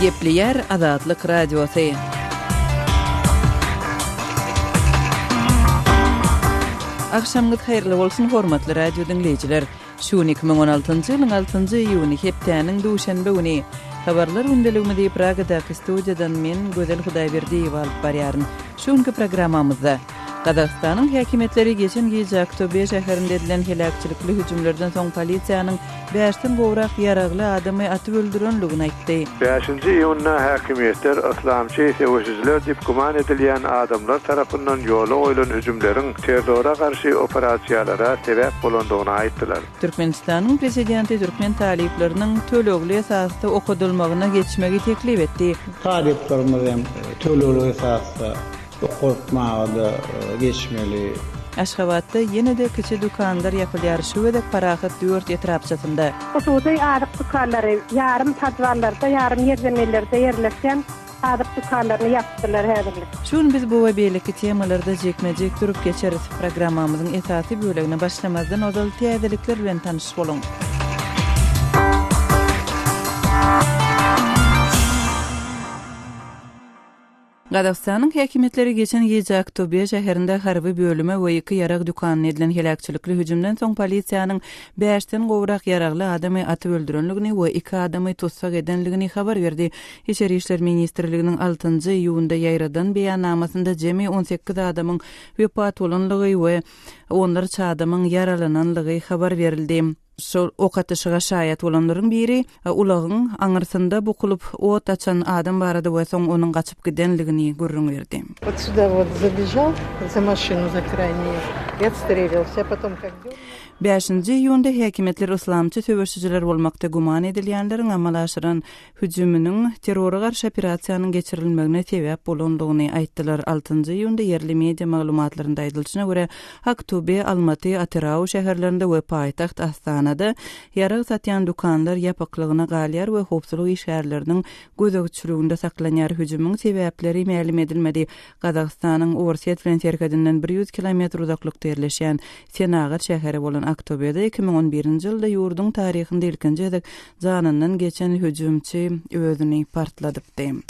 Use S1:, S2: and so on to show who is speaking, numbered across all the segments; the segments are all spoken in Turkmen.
S1: Gepleýär Azatlyk Radiosy. Agşamyňyz haýyrly bolsun, hormatly radio diňleýjiler! Şu gün 2016-njy ýylyň altynjy iýuny, hepdäniň duşenbe güni. Habarlar gündeligimizi Pragadaky studiýadan men, Gözel Hudaýberdiýewa alyp barýaryn. Şu günki programmamyzda, Gazagystanyň häkimiýetleri geçen gije Aktobe şäherinde edilen heläkçilikli hüjümlerden soň polisiýanyň bäşden gowrak ýaragly adamy atyp öldürenligini aýtdy.
S2: Bäşinji iýunda häkimiýetler yslamçy söweşijiler diýip güman edilýän adamlar tarapyndan ýola goýlan hüjümleriň terrora garşy operasiýalara sebäp bolandygyny aýtdylar.
S1: Türkmenistanyň Prezidenti türkmen talyplarynyň tölegli esasda okadylmagyna geçmegi teklip etdi.
S3: Talyplarymyz hem tölegli esasda Okatmaga-da geçmeli.
S1: Aşgabatda ýene-de kiçi dükanlar ýapylýar, şu gezek Parahat dört etrapçasynda.
S4: Hususy azyk dükanlary ýarym podwallarda, ýarym ýerzeminlerde ýerleşýän azyk dükanlaryny ýapdylar häzirlik.
S1: Şu gün biz bu we beýleki temalarda jikme-jik durup geçeris. Programmamyzyň esasy bölegine başlamazdan ozal täzelikler bilen tanyş boluň. Gazagystanyň häkimiýetleri geçen gije Aktobe şäherinde harby bölüme we iki ýarag dükanyna edilen heläkçilikli hüjümden soň polisiýanyň bäşden gowrak ýaragly adamy atyp öldürendigini we iki adamy tussag edendigini habar berdi. Içeri işler ministrliginiň altynjy iýunda ýaýradan beýannamasynda jemi 18 adamyň wepat bolanlygy we onlarça adamyň ýaralananlygy habar berildi. Şol ok atyşyga şaýat bolanlaryň biri ulagyň aňyrsynda bukulyp, ot açan adam barada we soň onuň gaçyp gidenligini gürrüň berdi.
S5: Vot suda vot zabežal za maşinu za krayniy i otstrelilsya potom kak dernul.
S1: Bäşinji iýunda häkimiýetler yslamçy söweşijiler bolmakda güman edilýänleriň amala aşyran hüjüminiň terrora garşy operasiýanyň geçirilmegine sebäp bolandygyny aýtdylar. Altynjy iýunda ýerli media maglumatlarynda aýdylyşyna görä, Aktobe, Almaty, Atyrau şäherlerinde we paýtagt Astanada ýarag satýan dükanlar ýapyklygyna galýar we howpsuzlyk işgärleriniň gözegçiliginde saklanýar. Hüjümiň sebäpleri mälim edilmedi. Gazagystanyň Orsýet bilen serhedinden 100 kilometr uzaklykda ýerleşýän senagat şäheri bolan Aktobede 2011-nji ýylda ýurduň taryhynda ilkinji gezek Janyndan geçen hüjümçi özüni partladypdy.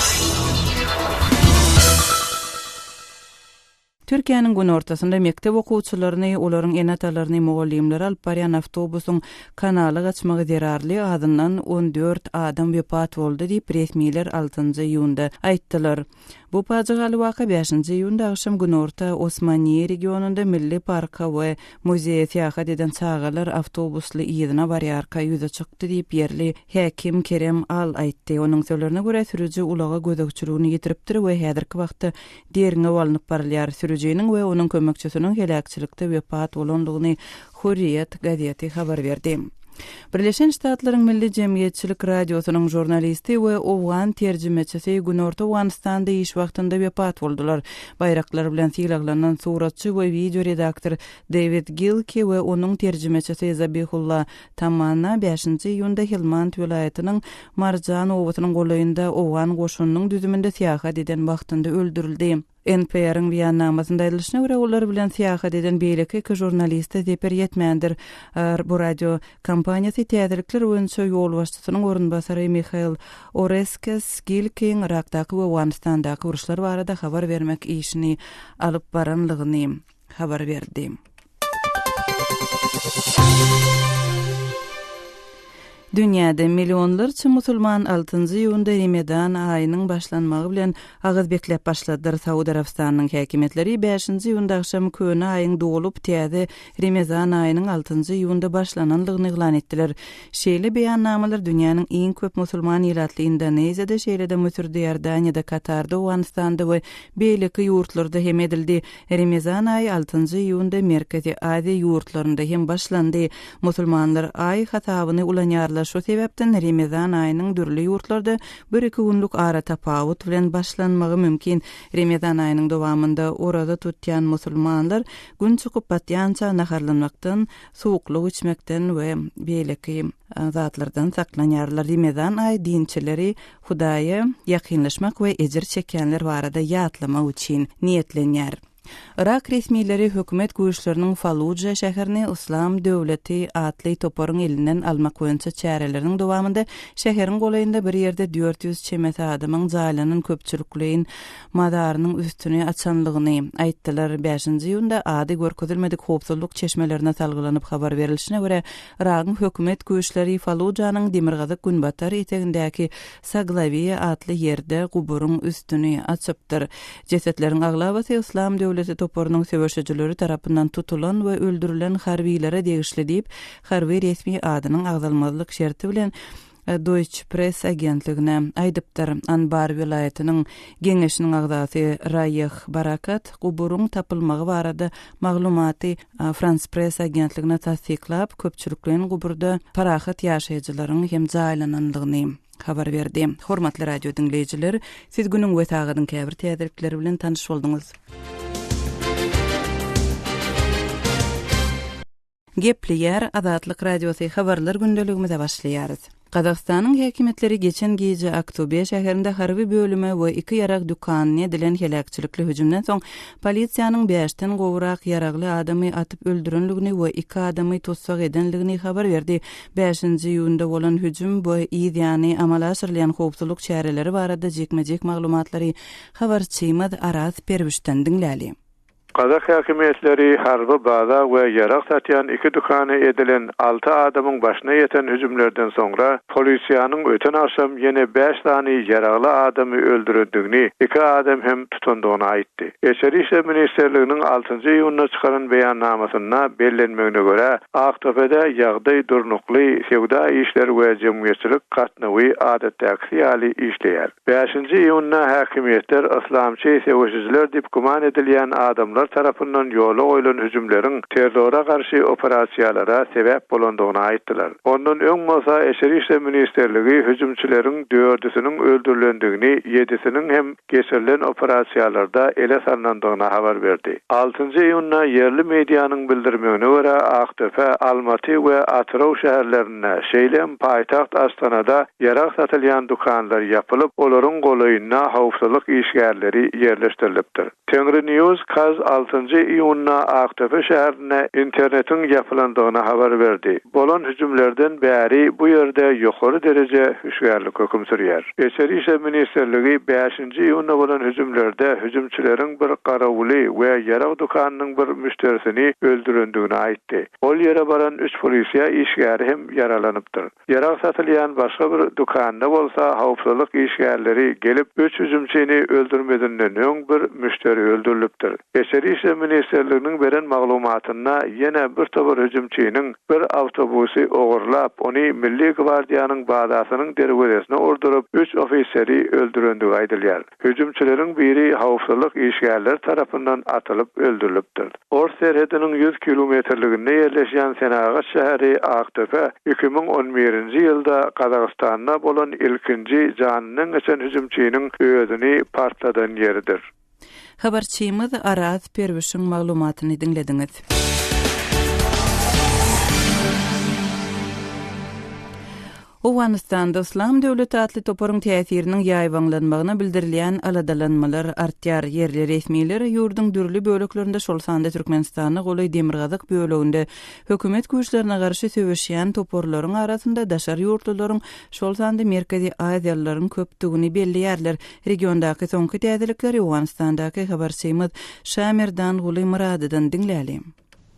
S1: Türkiýäniň günortasynda mekdep okuwçylaryny, olaryň ene-atalaryny, mugallymlary alyp barýan awtobusyň kanala gaçmagy zerarly azyndan 14 adam wepat boldy diýip, resmiler altynjy iýunda aýtdylar. Bu pajygaly waka bäşinji iýunda agşam günorta Osmaniýe regionynda milli parka we muzeýe syýahat eden çagalar awtobusly yzyna barýarka ýüze çykdy diýip, ýerli häkim Kerem Al aýtdy. Onuň sözlerine görä, sürüji ulaga gözegçiligini ýitiripdir we häzirki wagtda derňew alnyp barylýar. Sürüjiniň we onuň kömekçisiniň heläkçilikde wepat bolandygyny Hürriýet gazeti habar berdi. Birleşen Ştatlaryň Milli jemgyýetçilik radiosynyň žurnalisti we owgan terjimeçisi Günorta Owganystanda iş wagtynda wepat boldular. Baýraklar bilen sylaglanan suratçy we wideo redaktor Dewid Gilki we onuň terjimeçisi Zabihulla Tamanna bäşinji iýunda Helmand welaýatynyň Marjan obasynyň golaýynda owgan goşunynyň düzüminde syýahat eden wagtynda öldürildi. NPR-iň beýannamasynda aýdylyşyna görä, olar bilen syýahat eden beýleki iki žurnaliste zeper ýetmändir. Bu radio kompaniýasy täzelikler boýunça ýolbaşçysynyň orunbasary Mihail Oreskes Gilkiň Yrakdaky we Owganystandaky uruşlar barada habar bermek işini alyp baranlygyny habar berdi. Dünýäde millionlarça musulman altynjy iýunda Remedan aýynyň başlanmagy bilen agyz bekläp başladylar. Saud Arabystanynyň häkimiýetleri bäşinji iýunda agşam köne aýyň dolup, täze Remezan aýynyň altynjy iýunda başlanandygyny yglan etdiler. Şeýle beýannamalar dünýäniň iň köp musulman ilatly Indoneziýada, şeýle-de Müsürde, Iordaniýada, Katarda, Owganystanda we beýleki ýurtlarda hem edildi. Remezan aýy altynjy iýunda Merkezi Aziýa ýurtlarynda hem başlandy. Musulmanlar aý hasabyny ulanýarlar, şu sebäpden Remezan aýynyň dürli ýurtlarda bir-iki günlük aratapawut bilen başlanmagy mümkin. Remezan aýynyň dowamynda oraza tutýan musulmanlar Gün çykyp batýança naharlanmakdan, suwuklyk içmekden we beýleki zatlardan saklanýarlar. Remezan aýy dinçileri Hudaýa ýakynlaşmak we ejir çekýänler barada ýatlamak üçin niýetlenýär. Yrak resmileri hökümet güýçleriniň Falluja şäherini Yslam döwleti atly toparyň elinden almak boýunça çäreleriniň dowamynda şäheriň golaýynda bir ýerde 400 çemesi adamyň jaýlanan köpçülikleýin mazarynyň üstüni açanlygyny aýtdylar. Bäşinji iýunda ady görkezilmedik howpsuzlyk çeşmelerine salgylanyp habar berlişine görä, Yragyň hökümet güýçleri Fallujanyň demirgazyk-günbatar etegindäki Saglawiýa atly ýerde guburyň üstüni açypdyr. Jesetleriň aglabasy Yslam döwleti toparynyň söweşijileri tarapyndan tutulan we öldürilen harbylere degişli diýip, harby resmi adynyň agzalmazlyk şerti bilen Deutsche Press agentligine aýdypdyr. Anbar welaýatynyň geňeşiniň agzasy Raýeh Barakat guburyň tapylmagy barada maglumaty Frans Press agentligine tassyklap, köpçülikleýin guburda parahat ýaşaýjylaryň hem jaýlanandygyny habar berdi. Hormatly radio diňleýjiler, siz günüň we sagadyň käbir täzelikleri bilen tanyş bolduňyz. Gepleýär Azatlyk Radiosy habarlar gündeligimize başlaýarys. Gazagystanyň häkimiýetleri geçen gije Aktobe şäherinde harby bölüme we iki ýarag dükanyna edilen heläkçilikli hüjümden soň polisiýanyň bäşden gowrak ýaragly adamy atyp öldürenligini we iki adamy tussag edenligini habar berdi. Bäşinji iýunda bolan hüjüm we yz ýany amala aşyrylýan howpsuzlyk çäreleri barada jikme-jik maglumatlary habarçymyz Araz Perwişden diňläli.
S2: Gazak häkimiýetleri harby baza we ýarag satýan iki dükana edilen alty adamyň başyna ýeten hüjümlerden soňra, polisiýanyň öten agşam ýene bäş sany ýaragly adamy öldürendigini, iki adam hem tutandygyny aýtdy. Içeri işler ministrliginiň altynjy iýunda çykaran beýannamasynda bellenmegine görä, Aktopede ýagdaý durnukly, söwda işleri we jemgyýetçilik gatnawy adatdakysy ýaly işleýär. Bäşinji iýunda häkimiýetler yslamçy söweşijiler diýip güman edilýän adamlar tarapyndan ýola goýlan hüjümleriň terrora garşy operasiýalara sebäp bolandygyny aýtdylar. Ondan öň bolsa Içeri işler ministrligi hüjümçileriň dördüsiniň öldürilendigini, ýedisiniň hem geçirilen operasiýalarda ele salnandygyny habar berdi. Altynjy iýunda ýerli medianyň bildirmegine görä, Aktepe, Almaty we Atyrau şäherlerinde, şeýle hem paýtagt Astanada ýarag satylýan dükanlar ýapylyp, olaryň golaýynda howpsuzlyk işgärleri ýerleşdirilipdir. Tengrinews Kaz altynjy iýunda Aktepe şäherinde internetiň ýapylandygyny habar berdi. Bolan hüjümlerden bäri bu ýerde ýokary dereje hüşgärlik höküm sürýär. Içeri işler ministrligi bäşinji iýunda bolan hüjümlerde hüjümçileriň bir garawuly we ýarag dükanynyň bir müşderisini öldürendigini aýtdy. Ol ýere baran üç polisiýa işgäri hem ýaralanypdyr. Ýarag satylýan başga bir dükanda bolsa howpsuzlyk işgärleri gelip, üç hüjümçini öldürmezinden öň bir müşderi öldürilipdir. Içeri işler ministrliginiň beren maglumatynda ýene bir topar hüjümçiniň bir awtobusy ogurlap, ony Milli gwardiýanyň bazasynyň derwezesine urduryp, üç ofiseri öldürendigi aýdylýar. Hüjümçileriň biri howpsuzlyk işgärleri tarapyndan atylyp öldürilipdir. Ors serhediniň ýüz kilometrliginde ýerleşýän senagat şäheri Aktepe 2011-nji ýylda Gazagystanda bolan ilkinji janyndan geçen hüjümçiniň özüni partladan ýeridir.
S1: Habarçymyz Araz Perwişiň maglumatyny diňlediňiz. Owganystanda Yslam döwleti atly toparyň täsiriniň ýaýbaňlanmagyna bildirilýän aladalanmalar artýar. Ýerli resmiler ýurduň dürli böleklerinde, şol sanda Türkmenistana golaý demirgazyk böleginde hökümet güýçlerine garşy söweşýän toparlaryň arasynda daşary ýurtlularyň, şol sanda merkezi aziýalylaryň köpdügini belleýärler. Regiondaky soňky täzelikleri Owganystandaky habarçymyz Şamerdanguly Myradydan diňläliň.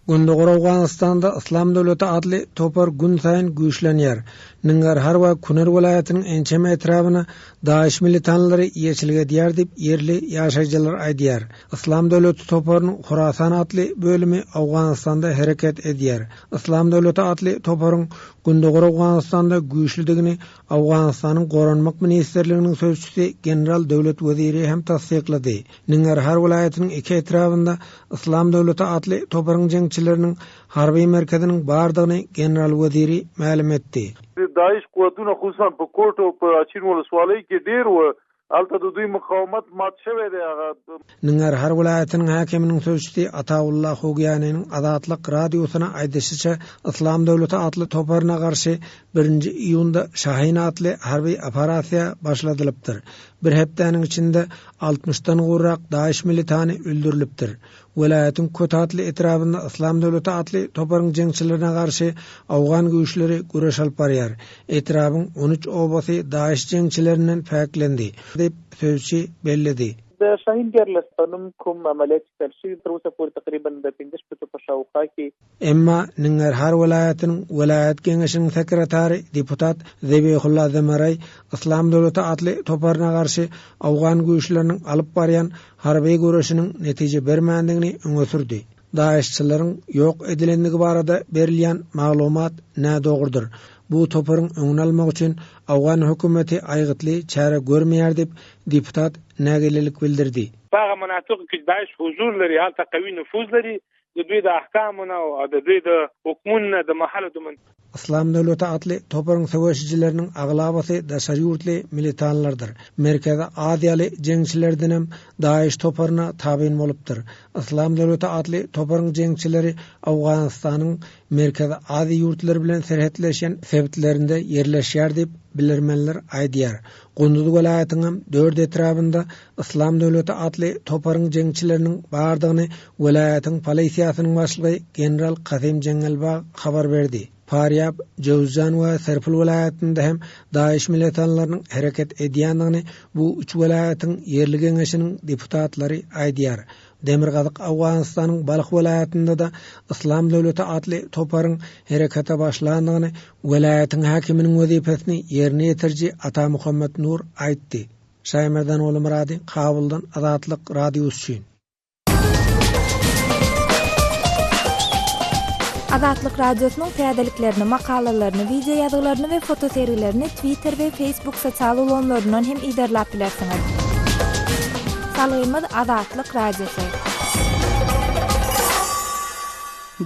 S6: Gündogar Owganystanda Yslam döwleti atly topar günsaýyn güýçlenýär. Ningarhar we Kuner welaýatynyň ençeme etrabyna DAIŞ militanlary eýeçilik edýär diýip, ýerli ýaşaýjylar aýdýar. Yslam döwleti toparynyň Horasan atly bölümi Owganystanda hereket edýär. Yslam döwleti atly toparyň Gündogar Owganystanda güýçlüdigini Owganystanyň Goranmak ministrliginiň sözçüsi general Döwlet Weziri hem tassyklady. Ningarhar welaýatynyň iki etrabynda Yslam döwleti atly toparyň jeňçileriniň harby merkeziniň bardygyny general Weziri mälim etdi.
S7: د داعش قوتونه خصوصا په کوټ او په اچین ولسوالۍ کې ډېر و. هلته د دوی مقاومت مات شوی دی هغه.
S6: Nangarhar welaýatynyň häkiminiň sözçüsi Ataullah Hogýaniniň Azatlyk Radiosyna aýdyşyça, Yslam döwleti atly toparyna garşy birinji iýunda Şahin atly harby operasiýa başladylypdyr. Bir hepdäniň içinde altmyşdan gowrak DAIŞ militany öldürilipdir. Welaýatyň Köt atly etrabynda Yslam döwleti atly toparyň jeňçilerine garşy owgan güýçleri göreş alyp barýar. Etrabyň on üç obasy DAIŞ jeňçilerinden päklendi, diýip, sözçi belledi.
S8: د شاهین 13 په نوم کوم عملیات چې پیل شوي تر اوسه پورې تقریبا د 65 په شاوخوا کې
S6: Emma Nangarhar welaýatynyň welaýat geňeşiniň sekretary deputat Zebihulla Zemaraý Yslam döwleti atly toparyna garşy owgan güýçleriniň alyp barýan harby göreşiniň netije bermändigini öňe sürdi. DAIŞ-çileriň ýok edilendigi barada berilýän maglumat nädogrudyr. Bu toparyň öňüni almak üçin owgan hökümeti aýgytly çäre görmeýär diýip, deputat nägilelik bildirdi.
S8: په هغه مناطقو کې چې داعش حضور لري هلته قوي نفوذ لري د دوی د احکامو نه او د دوی د حکمونو نه د محل د من.
S6: Yslam döwleti atly toparyň söweşijileriniň aglabasy daşary ýurtly militanlardyr. Merkezi Aziýaly jeňçilerdenem DAIŞ toparyna tabyn bolupdyr. Yslam döwleti atly toparyň jeňçileri Owganystanyň Merkezi Aziýa ýurtlary bilen serhetleşýän sebitlerinde ýerleşýär diýip, bilermenler aýdýar. Gunduz welaýatynyňam dört etrabynda Yslam döwleti atly toparyň jeňçileriniň bardygyny welaýatyň polisiýasynyň başlygy general Kasym Jeňňelbag habar berdi. Farýab, Jöwüzjan we Serpil welaýatynda hem DAIŞ militanlarynyň hereket edýändigini bu üç welaýatyň ýerli geňeşiniň deputatlary aýdýar. Demirgazyk Owganystanyň Balh welaýatynda-da Yslam döwleti atly toparyň herekete başlandygyny welaýatyň häkiminiň wezipesini ýerine ýetiriji Ata Muhammet Nur aýtdy. Şaýmerdan Myrady, Kabuldan Azatlyk Radiosy üçin.
S9: Azatlyk Radiosynyň täzeliklerini, makalalaryny, wideo ýazgylaryny we fotosergilerini Twitter we Facebook sosial ulgamlaryndan hem yzarlap bilersiňiz. Salgymyz Azatlyk Radiosy.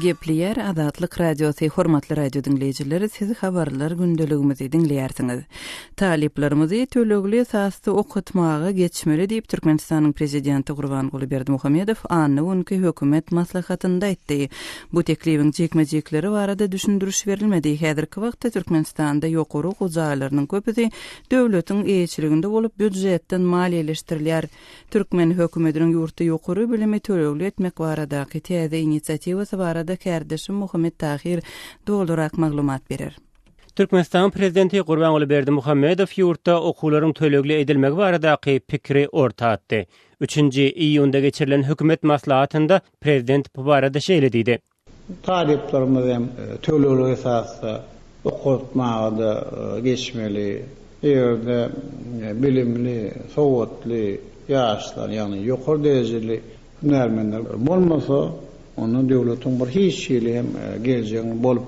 S1: Gepleýär Azatlyk Radiosy, Hormatly radio diňleýjiler, siz habarlar gündeligimizi diňleýärsiňiz. Talyplarymyzy tölegli esasda okatmaga geçmeli diýip, Türkmenistanyň Prezidenti Gurbanguly Berdimuhamedow anna günki hökümet maslahatynda aýtdy. Bu teklibiň jikme-jikleri barada düşündiriş berilmedi. Häzirki wagtda Türkmenistanda ýokary okuw jaýlarynyň köpüsi döwletiň eýeçiliginde bolup, býujetden maliýeleşdirilýär. Türkmen hökümetiniň ýurtda ýokary bilimi tölegli etmek baradaky täze inisiatiwasy barada kärdeşim Muhammet Tahyr dolurak maglumat berer.
S10: Türkmenistanyň Prezidenti Gurbanguly Berdimuhamedow ýurtda okuwlaryň tölegli edilmegi baradaky pikiri orta atdy. Üçünji iýunda geçirilen hökümet maslahatynda prezident bu barada şeýle diýdi.
S3: Talyplarymyz hem tölegli esasda okatmaga-da geçmeli. Eger-de bilimli, sowatly ýaşlar, ýagny ýokary derejeli hünärmenler bolmasa, onda döwletiň bir hiç hili hem geljeginiň bolup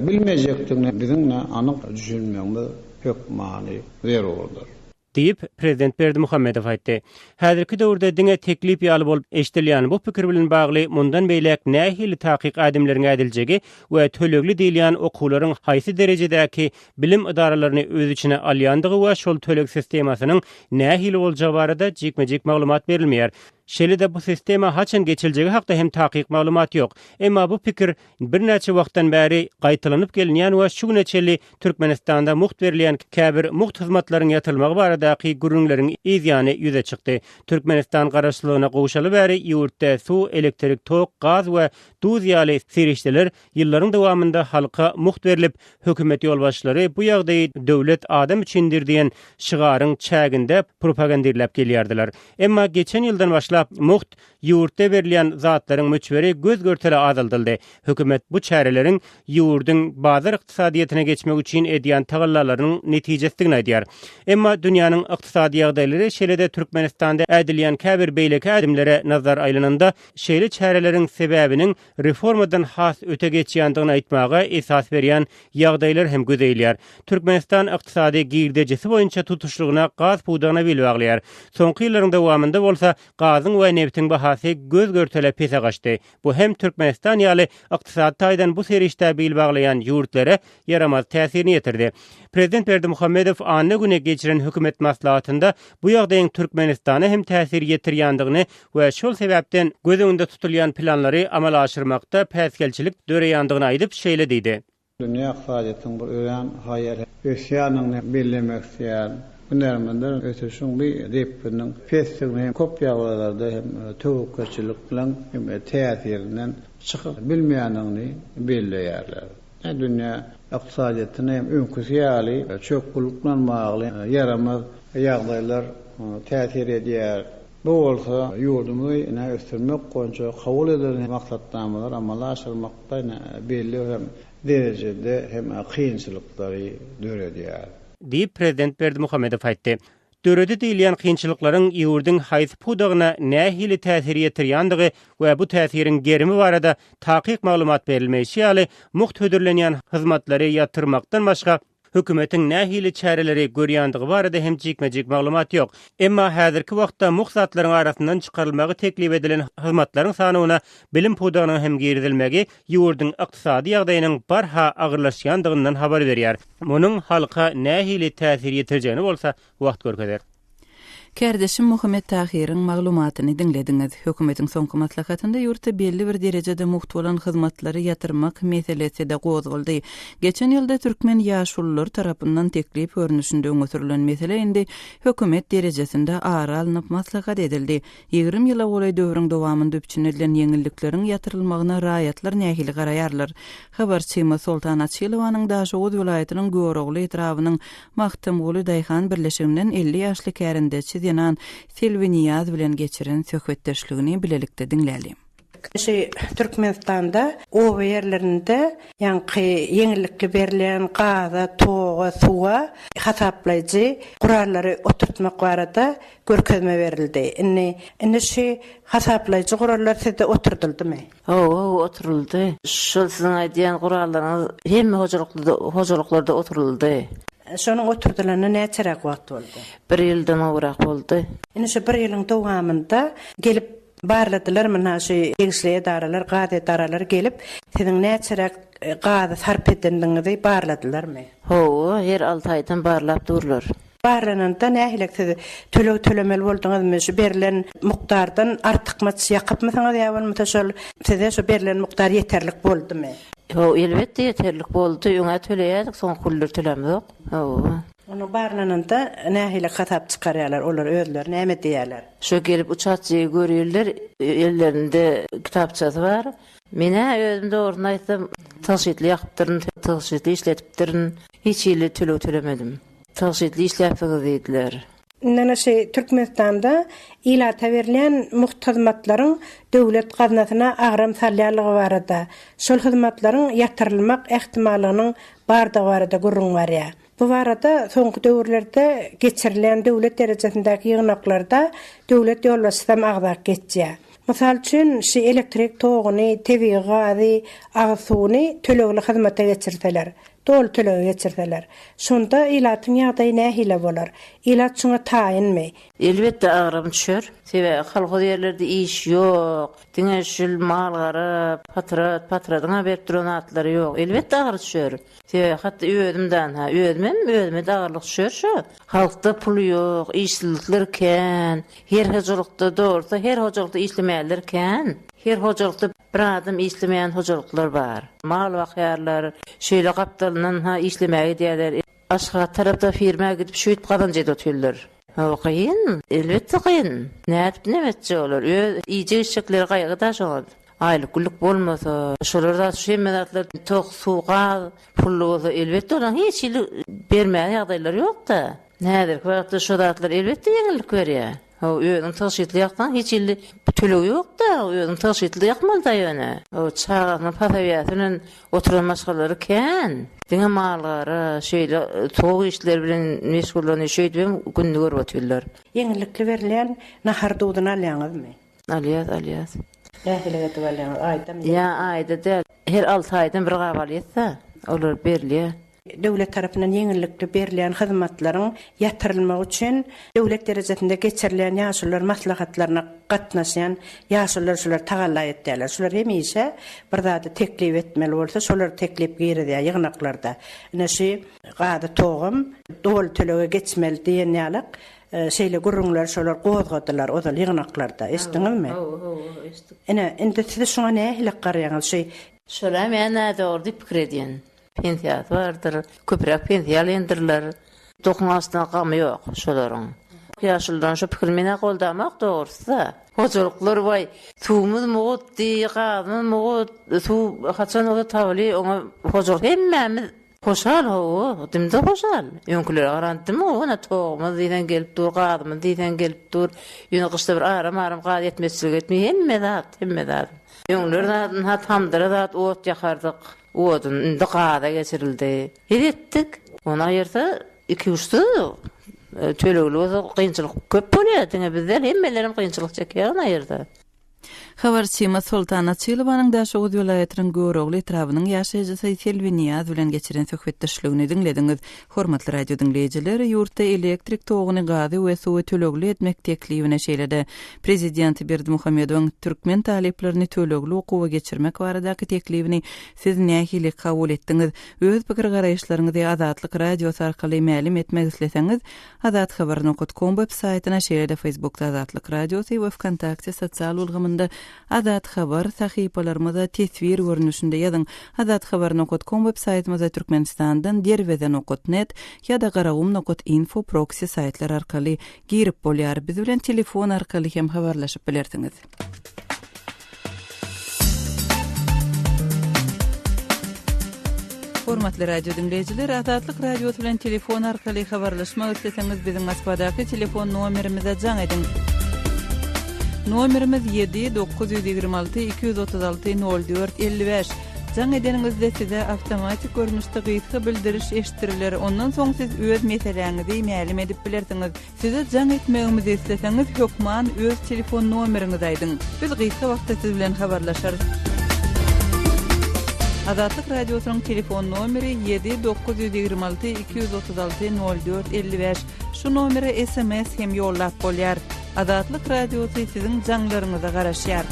S3: bilmejekdigine biziň anyk düşünmegimiz hökmany zerurdyr.
S10: Diýip, prezident Berdimuhamedow aýtdy. Häzirki döwürde diňe teklip ýaly bolup eşidilýän bu pikir bilen bagly mundan beýläk nähili takyk ädimleriň ädiljegi we tölegli diýilýän okuwlaryň haýsy derejedäki bilim edaralaryny öz içine alýandygy we şol töleg sistemasynyň nähili boljagy barada jikme-jik maglumat berilmeýär. Şeýle-de bu sistema haçan geçiljegi hakda hem takyk maglumat ýok. Emma bu pikir birnäçe wagtdan bäri gaýtalanyp gelinýän we şu güne çenli Türkmenistanda mugt berilýän käbir mugt hyzmatlaryň ýatyrylmagy baradaky gürrüňleriň yz ýany ýüze çykdy. Türkmenistan garaşsyzlygyna gowşaly bäri ýurtda suw, elektrik tok, gaz we duz ýaly serişdeler ýyllaryň dowamynda halka mugt berlip, hökümet ýolbaşçylary bu ýagdaýy Döwlet adam üçindir diýen şygaryň çäginde propagandirläp gelýärdiler. Emma geçen ýyldan başlap mugt Ýurtda berilýän zatlaryň möçberi göz-görtele azaldyldy. Hökümet bu çäreleriň ýurduň bazar ykdysadyýetine geçmek üçin edýän tagallalarynyň netijesidigini aýdýar. Emma dünýäniň ykdysady ýagdaýlary, şeýle-de Türkmenistanda ädilýän käbir beýleki ädimlere nazar aýlananda, şeýle çäreleriň sebäbiniň reformadan has öte geçýändigini aýtmaga esas berýän ýagdaýlar hem göze ilýär. Türkmenistan ykdysady girdejisi boýunça tutuşlygyna gaz pudagyna bil baglaýar. Soňky ýyllaryň dowamynda bolsa gazyň. gazyň we nebtiň bahasy göz-görtele pese gaçdy. Bu hem Türkmenistan ýaly ykdysady taýdan bu serişdä bil baglaýan ýurtlara ýaramaz täsirini ýetirdi. Prezident Berdimuhamedow anna güni geçiren hökümet maslahatynda bu ýagdaýyň Türkmenistana hem täsir ýetirýändigini we şol sebäpden göz öňünde tutulýan planlary amala aşyrmakda päsgelçilik döreýändigini aýdyp, şeýle diýdi.
S3: Dünýä ykdysadyýetiniň bir örän haýal ösýändigini bellemek isleýärin. Hünärmenler ösüşiň bu depgininiň pesdigini hem köp ýagdaýlarda hem töwekgelçilikleriň hem täsirinden çykyp bilmeýändigini belleýärler. Dünýä ykdysadyýetine hem öňküsi ýaly çökgünlik bilen bagly ýaramaz ýagdaýlar täsir edýär. Bu bolsa ýurdumyzy ine ösdürmek boýunça kabul edilen maksatnamalary amala aşyrmakda ine belli bir hem derejede hem kynçylyklary döredýär.
S10: Diýip, prezident Berdimuhamedow aýtdy. Döredi diýilýän kynçylyklaryň ýurduň haýsy pudagyna nähili täsir ýetirýändigi we bu täsiriň gerimi barada takyk maglumat berilmeýşi ýaly, mugt hödürlenýän hyzmatlary ýatyrmakdan başga, Hökümetiň nähili çäreleri görýändigi barada hem jikme-jik maglumat ýok. Emma häzirki wagtda mugt zatlaryň arasyndan çykarylmagy teklip edilen hyzmatlaryň sanawyna bilim pudagynyň hem girizilmegi ýurduň ykdysady ýagdaýynyň barha agyrlaşýandygyndan habar berýär. Munuň halka nähili täsir ýetirjegini bolsa wagt görkezer.
S1: Kärdeşim Muhammet Tahyryň maglumatyny diňlediňiz. Hökümetiň soňky maslahatynda ýurtda belli bir derejede mugt bolan hyzmatlary ýatyrmak meselesi-de gozgaldy. Geçen ýylda türkmen ýaşululary tarapyndan teklip görnüşinde öňe sürlen mesele indi hökümet derejesinde ara alnyp maslahat edildi. 20 ýyla golaý döwrüň dowamynda üpjün edilen ýeňillikleriň ýatyrylmagyna raýatlar nähili garaýarlar? Habarçymyz Soltan Açylowanyň Daşoguz welaýatynyň Görogly etrabynyň Magtymguly daýhan birleşiginden 50 ýaşly kärendeçi zenan Selbi Nyýaz bilen geçiren söhbetdeşligini bilelikde diňläliň.
S4: Şu Türkmenistanda oba ýerlerinde ýaňky ýeňillikli berilýän gaza, toga, suwa hasaplaýjy gurallary oturtmak barada görkezme berildi. Indi indi şu hasaplaýjy gurallar sizde oturdyldymy?
S11: Hawa, oturyldy. Şol siziň aýdýan gurallaryňyz hemme hojalyklarda hojalyklarda oturyldy.
S4: Şonuň oturdylanyna näçeräk wagt boldy?
S11: Bir ýyldan gowrak boldy.
S4: Indi şu bir ýylyň dowamynda gelip barladylarmy, ynha şu degişli edaralar, gaz edaralary gelip, siziň näçeräk gazy sarp edendigiňizi barladylarmy?
S11: Hawa, her alty aýdan barlap durlar.
S4: Barlananda nähilek siz töleg tölemeli bolduňyzmy şu berlen mukdardan artykmaç ýakypmysyňyz ýa bolmasa şol size şu berlen mukdar ýeterlik boldumy?
S11: Hawa elbetde ýeterlik boldy öňä töleýärdik soňky günler tölämzok hawa.
S4: Ony barlananda nähilek hasap çykarýarlar olar özleri näme diýýärler?
S11: Şo gelip uçatjygy görýärler ellerinde kitapçasy bar Men-ä özüm dogrusyny aýtsam, tygşytly ýakypdyryn, tygşytly işledipdirin. Hiç hili töleg tölemedim. Tygşytly işläpsiňiz diýdiler.
S4: Indi şu Türkmenistanda ilata berilýän mugt hyzmatlaryň döwlet gaznasyna agram salýanlygy barada, şol hyzmatlaryň ýatyrylmak ähtimallygynyň bardygy barada gürrüň barýar. Bu barada soňky döwürlerde geçirilýän döwlet derejesindäki ýygnaklarda döwlet ýolbaşçysam agzap geçýär. Mysal üçin, şu elektrik toguny, tebigy gazy, agyz suwuny tölegli hyzmata geçirseler, doly tölege geçirseler, şonda ilatyň ýagdaýy nähili bolar? Ilat şuňa taýynmy?
S11: Elbetde agram düşer. Sebäbi kolhoz ýerlerde iş ýok. Diňe şul mal-gara, patrat, patradyň-a berip duran zatlary ýok. Elbetde agyr düşer. Sebäbi hatda özüm danha, özümem, özüme-de agyrlyk düşer şo. Halkda pul ýok, işsizlikler kän. Her hojalykda, dogrusy, her hojalykda işlemeýänler kän. Her hojalykda bir adam işlemeýän hojalyklar bar. Mal bakýarlar, şeýle gapdalyndan-ha işlemäge gidýärler. Aşgabat tarapda firma gidip şeýdip gazanç edip otyrlar. Hawa kyn, elbetde kyn. Nädip neme etjek olar? Öz iýjek-içjekleri gaýgy-da şoňa. Aýlyk-günlük bolmasa, şolar zat şu hemme zatlar tok, suw, gaz pully bolsa elbetde olaryň hiç hili bermäge ýagdaýlary ýok-da. Häzirki wagtda şo zatlar elbetde ýeňillik berýär. Hawa, özüň tygşytly ýaksaň hiç hili töleg ýok-da, özüň tygşytly ýakmaly-da ýöne. Hawa, çagasynyň posobiýasy bilen oturan maşgalalary kän. Diňe mal-gara, şeýle tok işleri bilen meşgullanyp, şeýdibem gününi görüp otyrlar.
S4: Ýeňillikli berilýän nahar duzuny alýaňyzmy?
S11: Alýas, alýas.
S4: Nähili edip alýaňyz, aýdamy?
S11: Ýa aýda däl, her alty aýdan bir gap alýas-da, olar berilýär.
S4: Döwlet tarapyndan ýeňillikli berilýän hyzmatlaryň ýatyrylmagy üçin döwlet derejesinde geçirilýän ýaşulular maslahatlaryna gatnaşýan ýaşulular şular tagalla etýärler. Şular hemişe bir zady teklip etmeli bolsa, şolar teklip girizýär ýygnaklarda. Ine şu gazy togam doly tölege geçmeli diýen ýalak şeýle gürrüňleri şolar gozgadylar ozal ýygnaklarda. Eşitdiňizmi?
S11: Hawa, hawa, eşitdik.
S4: Ine, indi siz şuňa nähili garaýaňyz? Şu
S11: Şola men nädogry diýip pikir edýän. Pensiýasy bardyr. Köpräk pensiýa alýandyrlar. Dokuň astyna gamy ýok şolaryň. Ýaşulylaryň şo pikirini men-ä goldamok dogrusy-da. Hojalyklar waý, suwumyz mugt diý, gazymyz mugt, suw haçan bolsa tabyly oňa hojalyk hemmämiz hoşal hawa, dymda hoşal. Öňkülere garanda dym gowy ine togumyz diýseň gelip dur, gazymyz diýseň gelip dur. Ýöne gyşda bir aram-aram gaz ýetmezçilik etmeýär, hemme zat, hemme zat. Öňler zat ynha tamdyra zat ot ýakardyk. Odun indi gaza geçirildi. Biz etdik. Ony aýyrsa ikuçsyz tölegli bolsa kynçylyk köp bolýar. Diňe biz däl hemmelerem kynçylyk çekýär ony aýyrsa.
S1: Habarçymyz Soltan Açylowanyň Daşoguz welaýatynyň Görogly etrabynyň ýaşaýjysy Selbi Nyýaz bilen geçiren söhbetdeşligini diňlediňiz. Hormatly radio diňleýjiler, ýurtda elektrik toguny, gazy we suwy tölegli etmek teklibine, şeýle-de prezident Berdimuhamedowyň türkmen talyplaryny tölegli okuwa geçirmek baradaky teklibini siz nähili kabul etdiňiz? Öz pikir-garaýyşlaryňyzy Azatlyk Radiosy arkaly mälim etmek isleseňiz, azathabar nokat kom web saýtyna, şeýle-de Facebookda Azatlyk Radiosy we Wkontakte sosial ulgamynda Azat Habar sahypalarymyza teswir görnüşinde ýazyň. Azathabar nokat kom web saýtymyza Türkmenistandan Derweze nokat net ýa-da Garagum nokat info proksi saýtlar arkaly girip bolýar. Biz bilen telefon arkaly hem habarlaşyp bilersiňiz. Hormatly radio diňleýjiler, Azatlyk Radiosy bilen telefon arkaly habarlaşmak isleseňiz, biziň Moskwadaky telefon nomerimize jaň ediň. Nomerimiz 7 926 236 04 55. Jaň edeniňizde size awtomatik görnüşde gysga bildiriş eşitdiriler, ondan soň siz öz meseläňizi mälim edip bilersiňiz. Size jaň etmegimizi isleseňiz hökman öz telefon nomeriňizi aýdyň. Biz gysga wagtda siz bilen habarlaşarys. Azatlyk Radiosynyň telefon nomeri 7 926 236 04 55. Şu nomere sms hem ýollap bolýar. Azatlyk Radiosy siziň jaňlaryňyza garaşýar.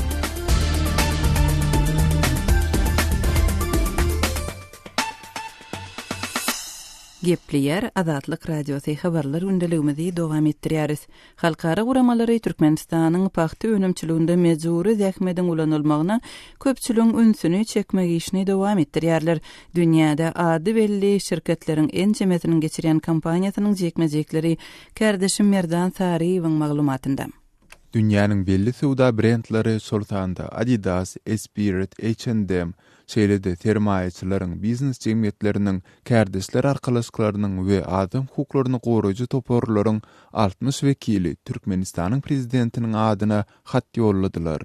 S1: Gepleýär Azatlyk Radiosy habarlar gündeligimizi dowam etdirýäris. Halkara guramalary Türkmenistanyň pagta önümçiliginde mejbury zähmediň ulanylmagyna köpçüligiň ünsüni çekmek işini dowam etdirýärler. Dünýäde ady belli şirketleriň ençemesiniň geçirýän kampaniýasynyň jikme-jikleri kärdeşim Merdan Saryýewiň maglumatynda.
S12: Dünýäniň belli söwda brendleri, şol sanda Adidas, Esprit, H&M, şeýle-de sermaýaçylaryň, biznes jemgyýetleriniň, kärdeşler arkalaşyklarynyň we adam hukuklaryny goraýjy toparlaryň 60 wekili Türkmenistanyň Prezidentiniň adyna hat ýolladylar.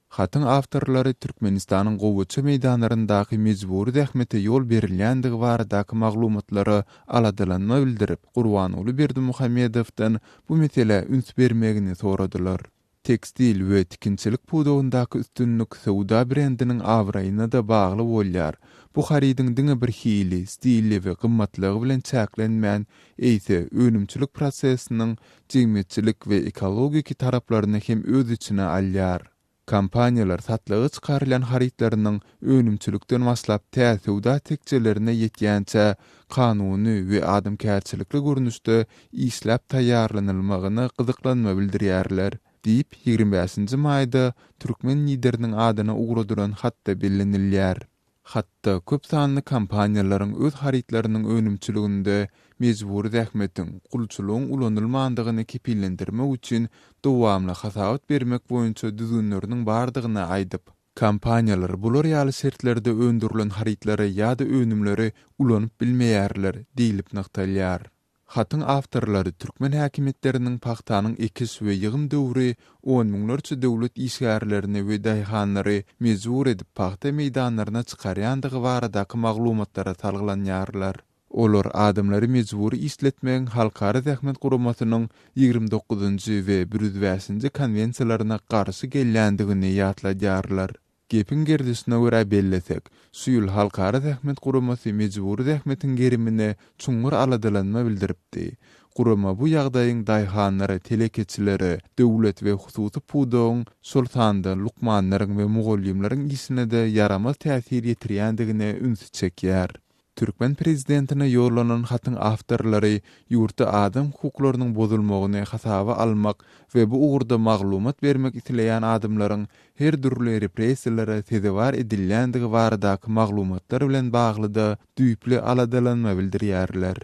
S12: Hatyň awtorlary Türkmenistanyň gowaça meýdanlaryndaky mejbury zähmete ýol berilýändigi baradaky maglumatlara aladalanma bildirip, Gurbanguly Berdimuhamedowdan bu meselä üns bermegini soradylar. Tekstil we tikinçilik pudagyndaky üstünlik söwda brendiniň abraýyna-da bagly bolýar. Bu harydyň diňe bir hili, stili we gymmatlygy bilen çäklenmän, eýse, önümçilik prosesiniň jemgyýetçilik we ekologik taraplaryny hem öz içine alýar. Kompaniýalar satlyga çykarylýan harytlarynyň önümçilikden başlap tä söwda tekjelerine ýetýänçä kanuny we adamkärçilikli görnüşde işläp taýýarlanylmagyna gyzyklanma bildirýärler, diýip, 25-nji maýda türkmen Lideriniň adyna ugradylan hatda bellenilýär. Hatda köp sanly kompaniýalaryň öz harytlarynyň önümçiliginde mejbury zähmetiň, gulçulygyň ulanylmandygyny kepillendirmek üçin dowamly hasabat bermek boýunça düzgünleriniň bardygyny aýdyp, kompaniýalar bular ýaly şertlerde öndürilen harytlary ýa-da önümleri ulanyp bilmeýärler diýlip nygtalýar. Hatyň awtorlary türkmen häkimiýetleriniň pagtanyň ekiş we ýygym döwri on müňlerçe döwlet işgärlerini we daýhanlary mejbur edip pagta meýdanlaryna çykarýandygy baradaky maglumatlara salgylanýarlar. Olar adamlary mejbury işletmegiň Halkara zähmet guramasynyň 29-njy we 105-nji konwensiýalaryna garşy gelýändigini ýatladýarlar. Gepiň gerdişine görä bellesek, şu ýyl Halkara zähmet guramasy mejbury zähmetiň gerimine çuňňur aladalanma bildiripdi. Gurama bu ýagdaýyň daýhanlara, telekeçilere, döwlet we hususy pudagyň, şol sanda lukmanlaryň we mugallymlaryň işine-de ýaramaz täsir ýetirýändigine ünsi çekýär. Türkmen prezidentine ýollanan hatyň awtorlary ýurtda adam hukuklarynyň bozulmagyny hasaba almak we bu ugurda maglumat bermek isleýän adamlaryň her dürli repressiýalara sezewar edilýändigi baradaky maglumatlar bilen bagly-da düýpli aladalanma bildirýärler.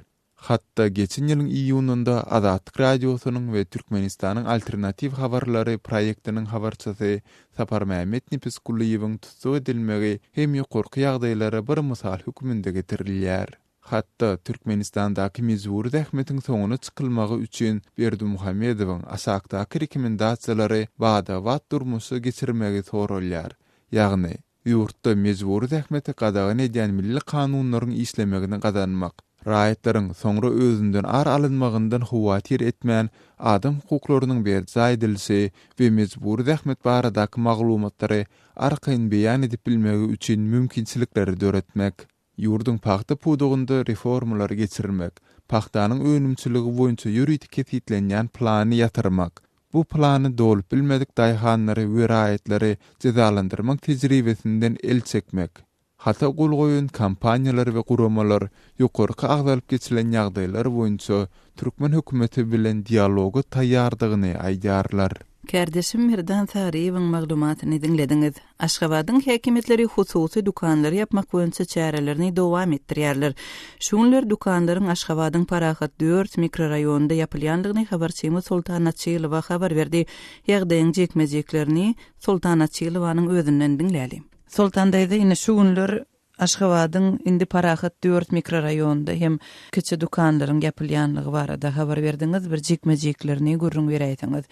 S12: Hatda geçen ýylyň iýunynda Azatlyk Radiosynyň we Türkmenistanyň Alternatiw habarlary proýektiniň habarçysy Saparmämmet Nepesgulyýewiň tussag edilmegi hem ýokarky ýagdaýlara bir mysal hökmünde getirilýär. Hatda Türkmenistandaky mejbury zähmetiň soňuna çykylmagy üçin Berdimuhamedowyň aşakdaky rekomendasiýalary bada-bat durmuşa geçirmegi soralýar, ýagny. Ýurtda mejbury zähmeti gadagan edýän milli kanunlaryň işlemegini gazanmak, raýatlaryň soňra özünden ar alynmagyndan howatyr etmän, adam hukuklarynyň berjaý edilişi we mejbury zähmet baradaky maglumatlary arkaýyn beýan edip bilmegi üçin mümkinçilikleri döretmek. Ýurduň pagta pudagynda reformalary geçirmek, pagtanyň önümçiligi boýunça ýörite kesgitlenýän plany ýatyrmak, bu plany dolup bilmedik daýhanlary we raýatlary jezalandyrmak tejribesinden el çekmek. Hata gol goýan kompaniýalar we guramalar ýokarky agzalyp geçilen ýagdaýlar boýunça türkmen hökümeti bilen dialoga taýýardygyny aýdýarlar.
S1: Kärdeşim Merdan Saryýewiň maglumatyny diňlediňiz. Aşgabadyň häkimiýetleri hususy dükanlary ýapmak boýunça çärelerini dowam etdirýärler. Şu günler dükanlaryň Aşgabadyň Parahat dört mikroraýonynda ýapylýandygyny habarçymyz Soltan Açylowa habar berdi. Ýagdaýyň jikme-jiklerini Soltan Açylowanyň özünden diňläli. Soltan daýza, ine şu günler Aşgabadyň indi Parahat dört mikroraýonynda hem kiçi dükanlaryň ýapylýanlygy barada habar berdiňiz. Bir jikme-jiklerini gürrüň beräýseňiz.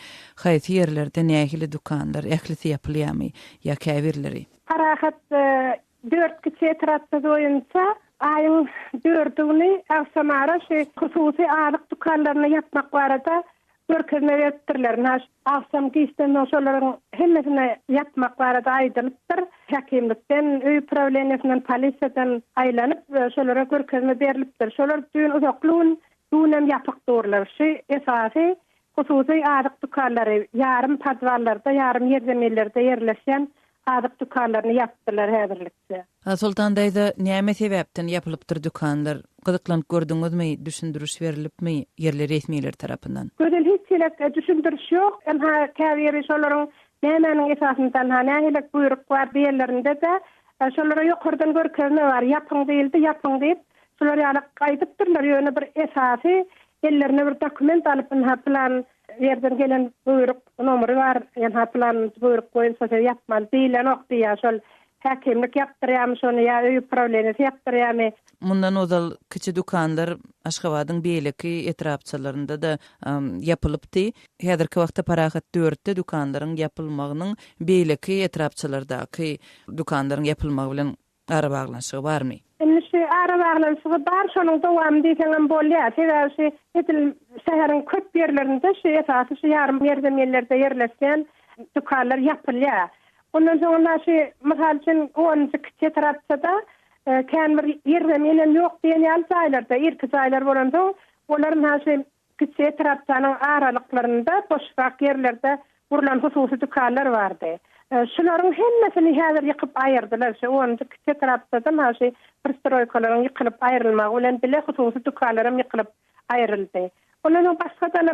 S1: Haýsy ýerlerde nähili dükanlar, ählisi ýapylýarmy ýa käbirleri?
S4: Parahat dört kiçi etrapçasy boýunça aýyň dördi güni agşamara şu hususy azyk dükanlaryny ýapmak barada Görkezme beripdirler. Ynha, agşam giçden soň şolaryň hemmesini ýapmak barada aýdylypdyr. Häkimlikden, öý uprawleniýesinden, polisiýadan aýlanyp, şolara görkezme berlipdir. Şolar düýn uzakly gün, bu günem ýapyk durlar. Şu esasy hususy azyk dükanlary, ýarym podwallarda, ýarym ýerzeminlerde ýerleşýän azyk dükanlaryny ýapdylar häzirlikçe.
S1: A Soltan daýza, näme sebäpden ýapylypdyr dükanlar? Gyzyklanyp gördüňizmi, düşündiriş berilipmi ýerli resmiler tarapyndan?
S4: Gözel hiç hili düşündiriş ýok. Ynha käbiri şolaryň nämäniň esasynda ynha nähili buýruk bar diýenlerinde-de şolara ýokardan görkezme bar, ýapyň diýildi, ýapyň diýip şular ýaly aýdypdyrlar. Ýöne bir esasy ellerine bir dokument alyp ynha pylan ýerden gelen buýruk nomery bar, ynha pylan buýruk boýunça siz ýapmaly diýilenok diýýär. Şol Häkimlik ýapdyrýarmy şony ýa öý uprawleniýesi ýapdyrýarmy?
S1: Mundan ozal kiçi dükanlar Aşgabadyň beýleki etrapçalarynda-da ýapylypdy. Häzirki wagtda Parahat dörtde dükanlaryň ýapylmagynyň beýleki etrapçalardaky dükanlaryň ýapylmagy bilen arabaglanyşygy barmy?
S4: Indi şu arabaglanyşygy bar, şonuň dowamy diýseňem bolýar. Sebäbi şu edil şäheriň köp ýerlerinde şu esasy şu ýarym ýerzeminlerde ýerleşýän dükanlar ýapylýar. Ondan soň ynha şu, mysal üçin, onunjy kiçi etrapçada kän bir ýerzemin hem ýok diýen ýaly jaýlarda, irki jaýlar bolansoň, olar ynha şu kiçi etrapçanyň aralyklarynda boşrak ýerlerde gurlan hususy dükanlar bardy. Şularyň hemmesini häzir ýykyp aýyrdylar. Şu onunjy kiçi etrapçada ynha şu pristroýkalaryň ýykylyp aýrylmagy bilen bile hususy dükanlar hem ýykylyp aýryldy. Ondan soň başga-da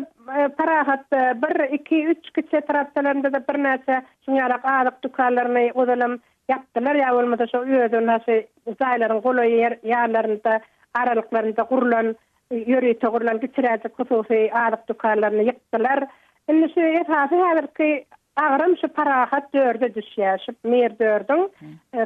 S4: Parahat bir, iki, üç kiçi etrapçalarynda-da birnäçe şuň ýalak azyk dükanlaryny ozalam ýapdylar ýa bolmasa şo özüni şu jaýlaryň golaý ýer ýanlarynda, aralyklarynda gurlan, ýörite gurlan kiçiräjik hususy azyk dükanlaryny ýykdylar. Indi şu esasy häzirki agram şu Parahat dörde düşýär. Şu Mir dördüň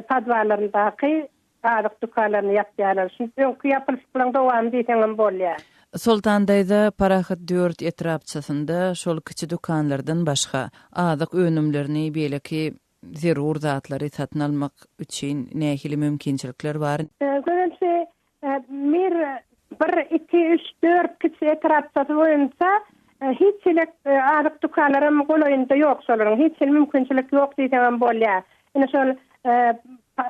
S4: podwallaryndaky Azyk dükanlaryny ýapýarlar. Şu öňki ýapylyşyklaryň dowamy diýseňem bolýar.
S1: Soltan daýza Parahat dört etrapçasynda şol kiçi dükanlardan başga, azyk önümlerini, beýleki zerur zatlary satyn almak üçin nähili mümkinçilikler bar?
S4: Gözel şu Mir bir, iki, üç, dört kiçi etrapçasy boýunça hiç hili azyk dükanlaram golaýynda ýok şolaryň. Hiç hili mümkinçilik ýok diýseňem bolýar. Ine şol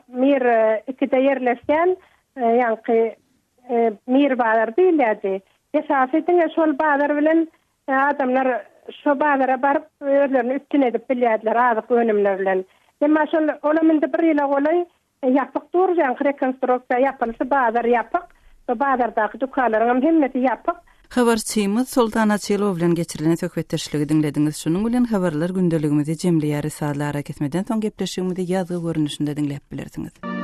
S4: Mir ikide ýerleşýän ýaňky Mir bazar diýilýärdi. Esasy diňe şol bazar bilen adamlar şo bazara baryp özlerini üpjün edip bilýärdiler azyk önümleri bilen. Emma şol olam indi bir ýyla golaý Ýapyk dur, ýaňky rekonstruksiýa ýapylşy bazar ýapyk, bu bazardaky dükanlaryňam hemmesi ýapyk.
S1: Habarçymyz Soltan Açylow bilen geçirilen söhbetdeşligi diňlediňiz. Şunuň bilen habarlar gündeligimizi jemleýäris. Sazly arakesmeden soň gepleşigimizi ýazgy görnüşinde diňläp bilersiňiz.